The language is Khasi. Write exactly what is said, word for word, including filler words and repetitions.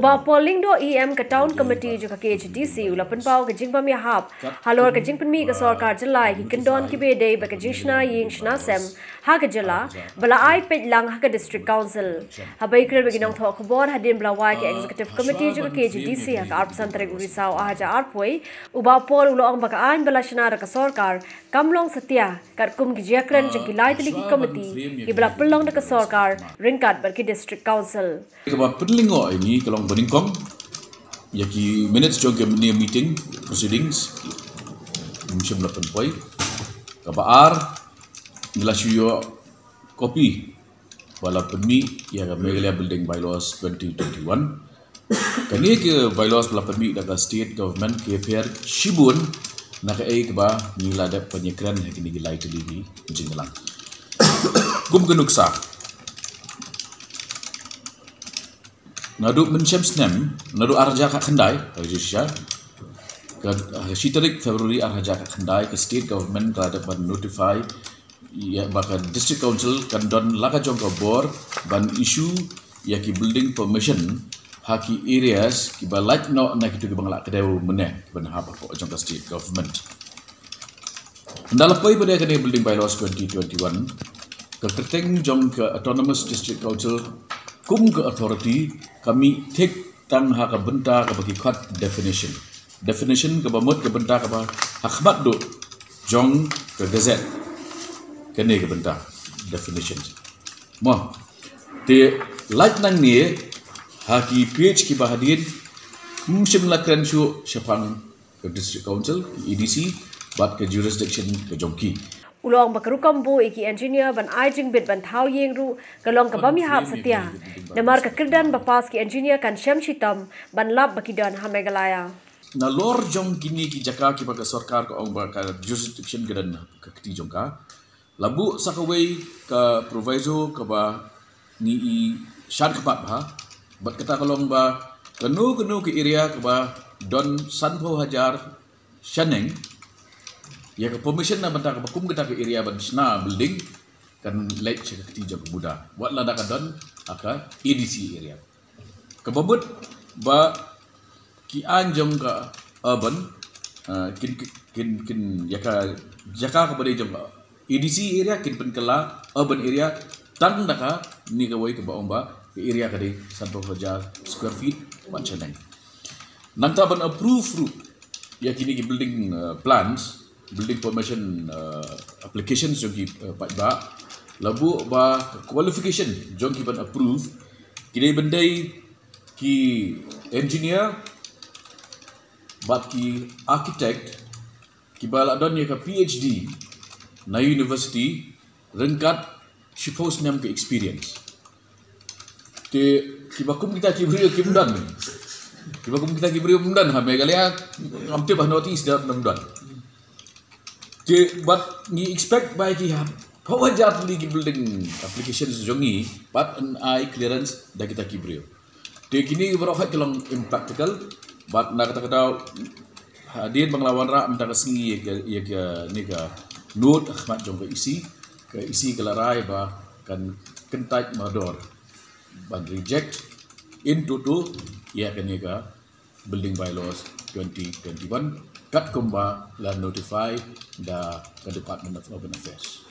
Bah Paul Lyngdoh, E M ka Town Committee jong ka K H A D C, u la pynpaw ka jingbym ïahap halor ka jingpynmih ka sorkar jylla ïa ki kyndon kiba dei bad ka jingshna ïing shna sem ha ka jylla ba la ai peit lang ha ka District Council. Haba ïakren bad ki nongthoh khubor hadien ba la wai ka Executive Committee jong ka K H A D C ha ka arphew san tarik u Risaw arhajar arphew, u Bah Paul u la ong ba ka aiñ ba la shna da ka sorkar kam long satia katkum ki jingïakren jong ki lai tylli ki committee kiba la pynlong da ka sorkar ryngkat bad ki District Council. Kaba pynlyngngoh ïa ngi ka long ba nyngkong ïa ki minutes jong ka mini meeting proceedings, ym shym la pynpoi. Kaba ar, ngi la shu ïoh copy ba la pynmih ïa ka Meghalaya Building Bylaws twenty twenty-one. Kane ka bylaws ba la pynmih da ka state government ka pher shibun na kaei kaba ngi la dep ban ïakren ha kine ki lai tylli ki jingïalang. Kum ka nuksa, naduh mynshem snem, naduh arhajar khatkhyndai, ka jisha, ka, ka shi tarik February arhajar khatkhyndai, ka state government ka la dep ban notify ïa ba ka District Council kan don la ka jong ka bor ban issue ïa ki building permission ha ki areas kiba lait noh na kito kiba nga la kdew mynne, kiba nang hap hapoh jong ka state government. Ynda la poi ba dei kane Building Bylaws twenty twenty-one, ka kyrteng jong ka Autonomous District Council kum ka authority ka mih thik tang ha ka bynta kaba ki khot definition. Definition kaba mut ka bynta kaba ha khmat duh jong ka gazette. Kane ka bynta definition. Mo, te lait nangne ha ki page kiba hadien, ym shym la kren shuh shaphang ka District Council, ka A D C, bad ka jurisdiction ka jong ki. U la ong ba ka rukom buh ïa ki engineer ban ai jingbit ban thaw ïing ruh ka long kaba ym ïahap satia, namar ka kyrdan ba pass ki engineer kan shem shitom ban lap ba ki don ha Meghalaya. Nalor jong kine ki jaka kiba ka sorkar ka ong ba ka jurisdiction ka don ha ka kti jong ka, la buh sa kawei ka proviso kaba ngi i shan khmat bha, bad kata ka long ba kano kano ka area kaba don sanphew hajar shaneng, ïa ka permission na bynta kaba kum kata ka area ban shna building kan leit sha ka kti jong ka MUDA, wat lada ka don ha ka A D C area. Kaba mut ba ki aiñ jong ka urban, ah, kin, kin, kin, ïa ka jaka kaba dei jong ka A D C area kin pynkylla urban area tang da kane kawei kaba ong ba ka area ka dei sanphew hajar square feet bad shaneng. Nangta ban approve ruh ïa kine ki building, uh, plans, building permission, uh, applications jong ki, uh, paidbah, la buh ba ka qualification jong ki ban approve ki dei ban dei ki engineer bad ki architect kiba la don ïa ka P H D na university ryngkat shiphew snem ka experience. Te kiba kum kita ki briew kim don. Kiba kum kita ki briew kim don ha Meghalaya, ngam tip ha North East da ngam don. Te bad ngi expect ba ki hapdeng hajar tylli ki building applications jong ngi pat yn ai clearance da kita ki briew. Te kine baroh hi ki long impractical, bad na kata ka daw hadien ba nga la wanrah mynta ka sngi ïa ka, ïa kane ka note ha khmat jong ka E C, ka E C ka la rai ba kan kyntait mardor ban reject in toto ïa kane ka Building Bylaws twenty twenty-one katkum ba la notify da ka Department of Urban Affairs.